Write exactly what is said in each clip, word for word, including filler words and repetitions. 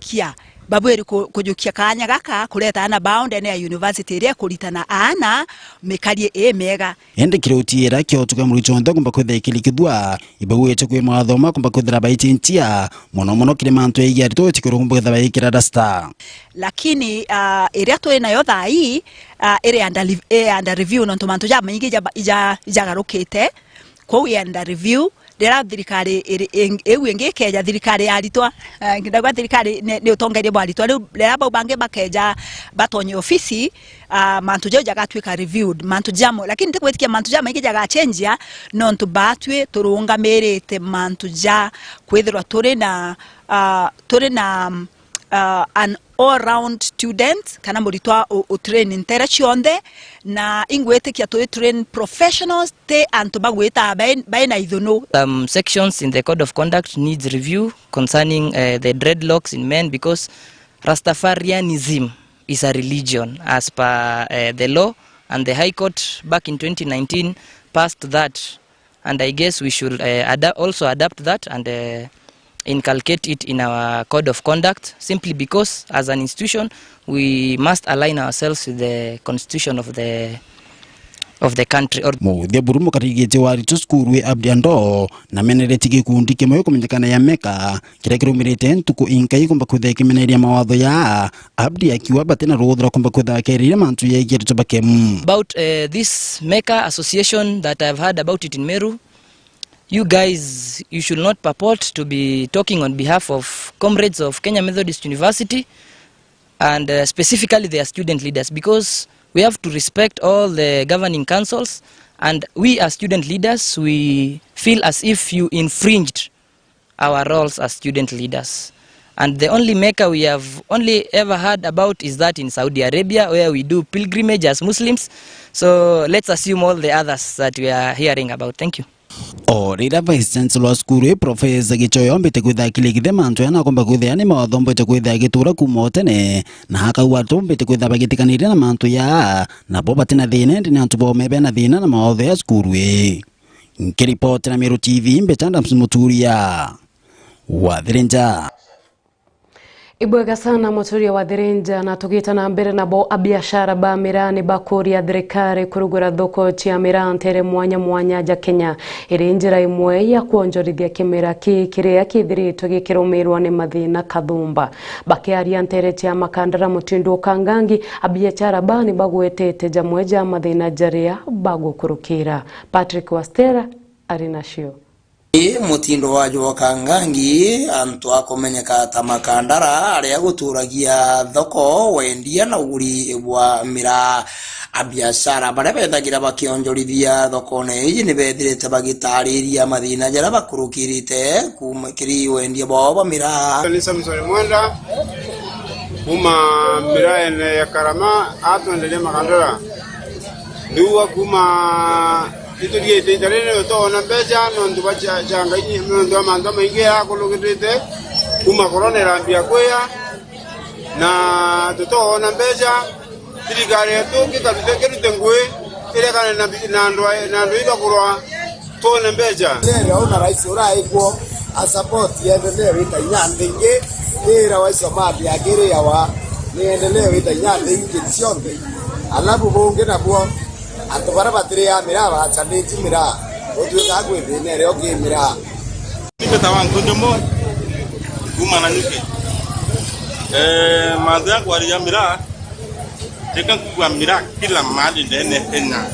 kujukia, babwiri ku-, kujukia kaanya gaka kureta aana bao ndene ya university iria ikuritana aana mikari imiega. Indi kiroti ira kiotuka murutwo onthe kumba kwithira ikirikithua, ibauite kwi mawatho ma kumba kwithira baitintia, mono mono kiri mantu yaigia aritwa witikirwo kumba kwithira baikira rasta. Lakini, ah, iria turi nayo thaa ii, ah, iri under, iri under review, nontu mantu jamaingi ija-, ija-, ijagarukite. Kwou ii under review, riria thirikari iri, ing-, iu ingi ikeja, thirikari ya aritwa, eh, ndauga thirikari ni, ni utongeria bwa aritwa, riu riria bau bangi bakeja batonye ofisi, ah, mantu jau jagatwika reviewed, mantu jamo, lakini ntigwitikia mantu jamaingi jagachenjia, nontu batwi turungamirite mantu ja kwithirwa turi na, ah, turi na, ah, an all round student, kana muritwa u, u train ntere cionthe, na ingwitikia twi train professionals, ti antu bagwita bai, bai na ithunu. Some sections in the code of conduct needs review concerning, eh, the dreadlocks in men, because Rastafarianism is a religion as per, eh, the law, and the High Court back in twenty nineteen passed that, and I guess we should, eh, ada-, also adapt that and, eh, inculcate it in our code of conduct, simply because as an institution we must align ourselves with the constitution of the, of the country. Or Muthia buru mukarigite wa aritwa cukuru wi Abdi Ando na meneretie gikundi kimwe kumenyekana ya Meka, kiria kirumirite ntuku inkai kumba kwithira kimeneria mawatho ya Abdi akiuga bati na ruuthu rwa kumba kwithira bakerire mantu yegie aritwa ba Kemu. About, eh, this Meka association that I've heard about it in Meru, you guys, you should not purport to be talking on behalf of comrades of Kenya Methodist University and, uh, specifically their student leaders, because we have to respect all the governing councils, and we as student leaders, we feel as if you infringed our roles as student leaders. And the only Mecca we have only ever heard about is that in Saudi Arabia, where we do pilgrimage as Muslims. So let's assume all the others that we are hearing about. Thank you. O riria Vice Chancellor wa cukuru ii, Professor Gichoyo, ombite kwithira akirikithia mantu aya na akomba kwithira ni mawatho ombite kwithira agitura kuuma o tene, na akauga aritwa bombite kwithira bagitikaniria na mantu ya, nabo bati na thina, indi ni antu bome bena thina na mawatho ya cukuru ii. Nkiripotera Meru T V, mbita Adams Muturia, Wathirinja. Ibwega sana, Muturia Wathirinja, na tugita na mbere nabo, abiashara ba miraa ni bakuria thirikari kurugura thoko cia miraa ntere mwanya mwanya ja Kenya, iri njira imwe ya kwonjorithia kimera ki kiria kithiritwe gikirumirwa ni mathina kathumba. Bakiaria ntere cia Makandara Mutindo Kangangi, abiashara ba ni bagwetete jamwe ja mathina jaria bagukurukira. Patrick Wastera ari nacio. Ii Mutindo wa Jwoka Ngangi, antu akumenyeka ta Makandara, aria guturagia thoko, wendia na uguri bwa miraa. Abiashara baria bethagira bakionjorithia thokone iji ni bethirite bagitariria mathina jaria bakurukirite kuuma kiri wendia bwao bwa miraa. Ni Samson Mwenda, kuma miraene ya Karama, atwenderia Makandara. Ndiuga kuma Ituriite ita riri tutoona mbeca nontu bwa cha-, cha Ngai, nontu bwa mantu jamaingi jakurukirite, kuma korona irambia kwia, na tutoona mbeca. Thirikari yetu kikarute, kirute ngui irekane na bi-, na andu a-, na andu ibakurwa, tuone mbeca. Endelea ona rais uraikwo, a support yendelee wita inya nthi ingi, ira wa icio mali akiriawa, ni endelee wita inya nthi ingi cionthe. Alafu bungi nabuo, antu baria batiriaa miraa, bacanitie miraa, utwikaga kwi thina iria uki miraa. Ni mbetawa Nkujumo, kuma Nanyuki. Eh, mantu ya kwariria miraa, tika kugua miraa kila mahali ndene Kenya.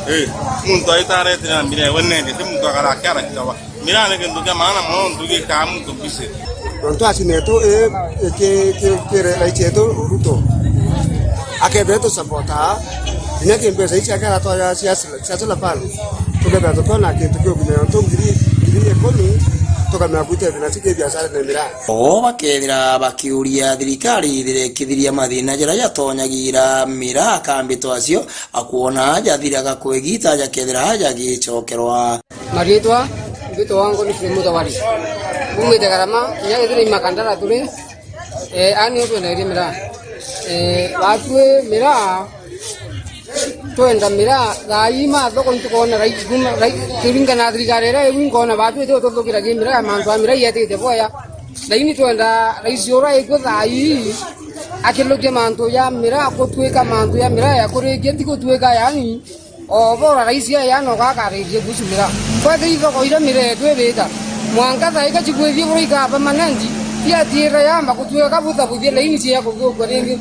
Eh, muntu aita aretera miraa ewe nende, ti muntu akara akiara kitawa. Miraa ni kintu kia maana mono, nontu gikaa muntu busy. Nontu aci netu, ii, iki, ki, ki rais yetu Ruto akethire tusapotaa kinya ki mbeca ici akera twaja cia, cia solar panel, tukethira tukona kintu kiu kinya nontu ngiri, ngiri ikumi tukamenya gwitethia nacio ki biashara na miraa. O bakethira bakiuria thirikari ithire ikithiria mathina jaria jatonyagira miraa kambitwa acio, akwona jathiraga kwi giita jakethira jagicokerwa. Mariitwa, mbitwa wangu ni Frey Mutawari. Umite Karama, kinya githira i Makandara turi, eh, ani utwenderie miraa. Eh, batwi miraa, twenda miraa, thaa ii ma thoko nitukwona rai-, kuma rai-, kiringana na thirikari iria iu, nkona batwi ti ututhukiragia miraa, mantu a miraa yetite bwaya. Laini twenda rais ura ikwo thaa ii akilukia mantu ya miraa, gutwika mantu ya miraa ya kurikia, ti gutwika yani o bora rais aya no gakarikie kuhusu miraa. Kwethira ithoko iria miraa yetu ibita, mwanka thaa ika cibwithie bura ikaba manenti, ti atiira yamba gutwika buthabuthia laini cia kuthuka ringi.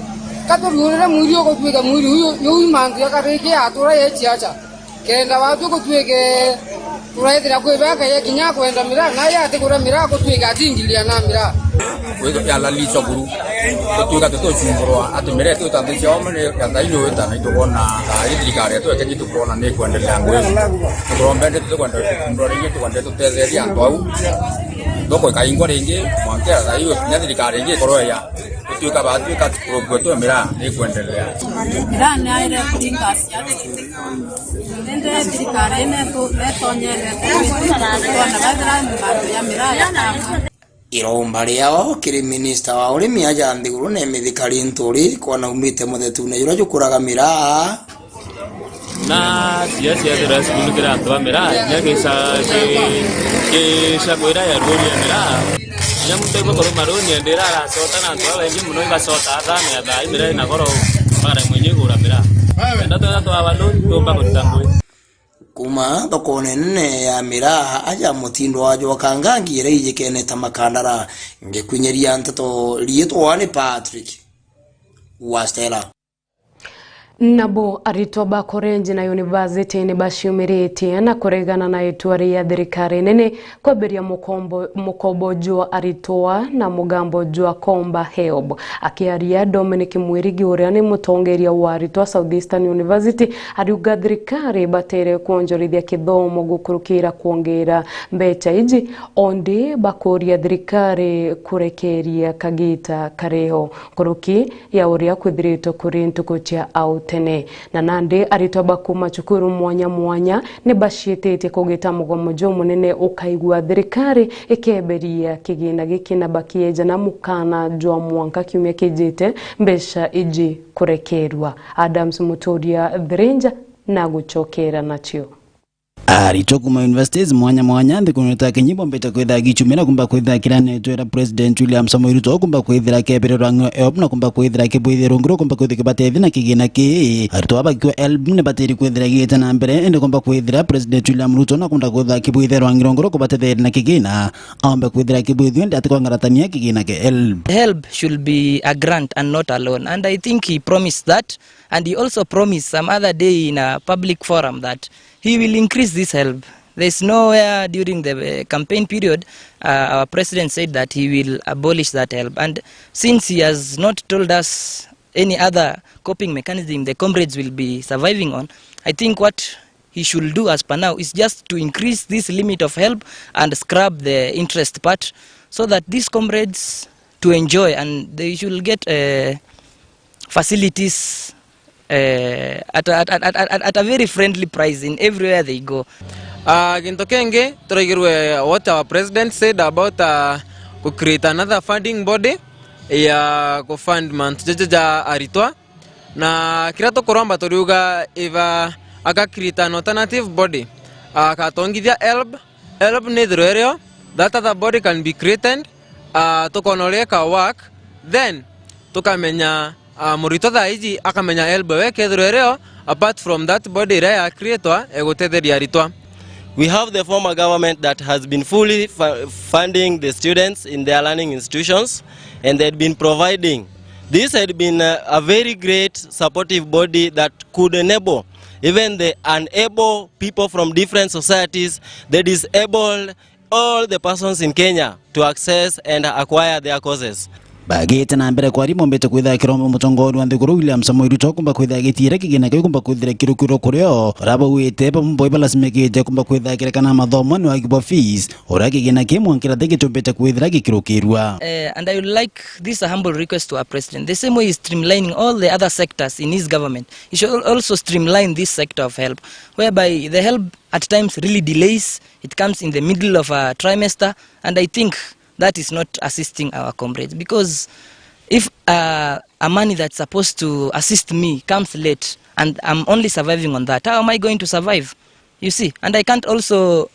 Katuriurire mwiri ugutwika mwiri uyu, yu mantu ya karikia atura ye ciaca. Kenda watu gutwike turaithira kwi baka ya kinya kwenda miraa, na ya atigura miraa gutwika atingilia na miraa. Kwithwa kialali cukuru, gutwika tutucumburwa ati miraa yetu itanthi cia ome ni ya thaini wita na itubona thaai thirikari yetu ya Kenya itubona ni kwendelea ngui. Turombende tukwenda kumbura ringi, tukwenda tutetheria antu au. Thoko ikaingwa ringi, mwanka thaai kinya thirikari ingi ikorwe ya gutwika batwika kurugua tu miraa ni kwendelea. Miraa ni aire kuringa aciari. Indi thirikari netu netonyerete kwona baithira mantu ya miraa yakagwa. Iromba riao kiri minista wa urimi aja nthiguru na imithikari Nturi kwona umite muthetune juria jukuraga miraa. Na cia ciathira cibundu kiri antu a miraa, inya gica-, gi-, gica kwira ya rwiri ya miraa. Inya muntu aigua kuruma runi, ende ira aracota na antu babaingi mono, igacota athane ya thaa imira ina goro, bagara mwenye igura miraa. Enda twetha twawa runi, tuumba kurita ngui. Kuma thokone nene ya miraa, aja mutindo wa jwa kangangi iria ijikene ta makandara. Ngikwinyeria nteto riitwa ni Patrick wa Stella. Nabo aritwa ba korenji na yunivasiti ni baciumiritie na kuregana na itua ria thirikari nene kwambiria mukombo-, mukobo jwa aritwa na mugambo jwa Komba HELB. Akiaria, Dominic Mwirigi, uria ni mutongeria wa aritwa South Eastern University, ariuga thirikari ibatere kwonjorithia kithomo gukurukira kwongera mbeca iji, ondi bakuria thirikari kurekeria kagita kariho nkuruki ya uria kwithiritwe kuri ntuku cia au tene. Na nandi aritwa ba kuuma cukuru mwanya mwanya ni baciititie kugita mugomo jumunene ukaigua thirikari ikeberia kigina giki na bakieja na mukana jwa mwanka kiumia kijite mbeca iji kurekerua. Adams Muturia Thirinja na gucokera nacio. Aritwa kuuma universities mwanya mwanya nthigurune ta Kenya ibombete kwithira gichumira kumba kwithira kiranetwe ra President William Samoei Ruto kumba kwithira kebere rwang'io helb na kumba kwithira kibwithia rungi rwa kumba kwithira kibatethia na kigina ki. Aritwa aba bakiwa helb ni batiri kwithira giite na mbere, indi kumba kwithira President William Ruto na kunda kwithira kibwithia rwang'i rungi rwa kubatetheria na kigina, aombe kwithira kibwithio indi atikwang'aratania kigina ki helb. HELB should be a grant and not a loan, and I think he promised that, and he also promised some other day in a public forum that he will increase this helb. There's nowhere during the, uh, campaign period, uh, our president said that he will abolish that helb. And since he has not told us any other coping mechanism the comrades will be surviving on, I think what he should do as per now is just to increase this limit of helb and scrap the interest part so that these comrades to enjoy and they should get, uh, facilities, eh, at, a- at, at, at, at a very friendly price in everywhere they go. Ah, gintu kingi turaigirwe what our president said about, ah, ku create another funding body ya ku fund mantu jaja ja aritwa, na kiria tukuromba turiuga if, ah, aka create an alternative body, ah, akatongithia helb, helb ni ithirwe irio, that other body can be created, ah, tukona uria ika work, then tukamenya, ah, muritwa thaa iji akamenya helb we kethirwa irio, apart from that body iria ya creatwa igutetheria aritwa. We have the former government that has been fully fu- funding the students in their learning institutions, and they had been providing. This had been a, a very great supportive body that could enable even the unable people from different societies, the disabled, all the persons in Kenya to access and acquire their courses. Bagite na mbere kwaria, mombite kwithira kiromba mutongoria wa nthiguru William Samoei Ruto kumba kwithira gitiire kigina kiu kumba kwithira kirukirwa kurio, uria bauite bamwe boi balasimikite kumba kwithira kirekana mathomo ni wagi bwa fees, uria kigina ki mwankira ti gitumbite kwithira gikirukirwa. Eh, and I would like this a humble request to our president. The same way he's streamlining all the other sectors in his government, he should al- also streamline this sector of helb, whereby the helb at times really delays. It comes in the middle of a trimester, and I think that is not assisting our comrades, because if, uh, a money that's supposed to assist me comes late and I'm only surviving on that, how am I going to survive? You see, and I can't also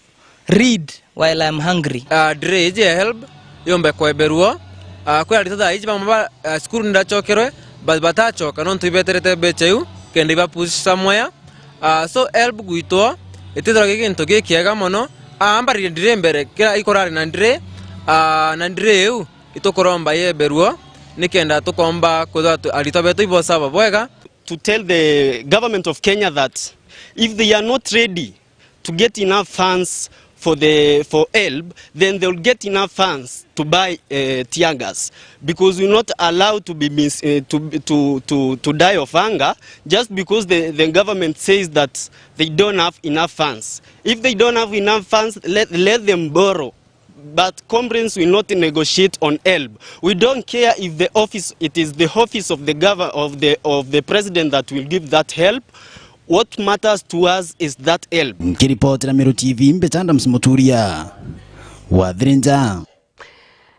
read while I'm hungry. Uh, dray iji ya helb, yombe kweberua. Ah, kwi arito thaa iji bamwe ba, ah, cukuru niracokerwe, but batacoka nontu ibeterete mbeca iu kenda iba push somewhere. Ah, so help gwitwa itithirwa gi gintu gikiega mono. Ah, mbarire ndiri mbere kira ikurari na ndiri, ah, na ndiri iu itukuromba yeberua nikenda tukomba kwithirwa tu-, arito betu ibosaba bwega. To tell the government of Kenya that if they are not ready to get enough funds for the, for help, then they'll get enough funds to buy, uh, tear gas, because we not allow to be mis-, uh, to, to, to, to die of hunger just because the, the government says that they don't have enough funds. If they don't have enough funds, let, let them borrow. But comrades will not negotiate on help. We don't care if the office, it is the office of the governor, of the, of the president that will give that help. What matters to us is that help. Nkiripotera Meru T V, mbeta Adams Muturia wa Thirinja.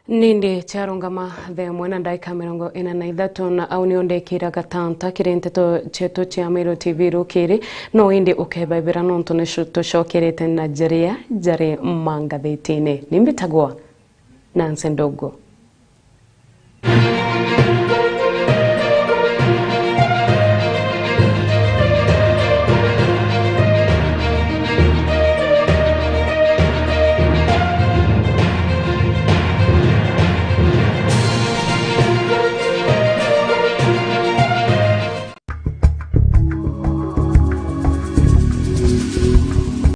Nindi ciarungama thaa imwe na ndaika mirongo ina na ithatu, na au nio ndekira gatanta kiri nteto cietu cia Meru T V rukiri. No indi ukebebera nontu ni tucokerete na jaria jari mangathitine. Ni mbitagwa Nancy Ndogo.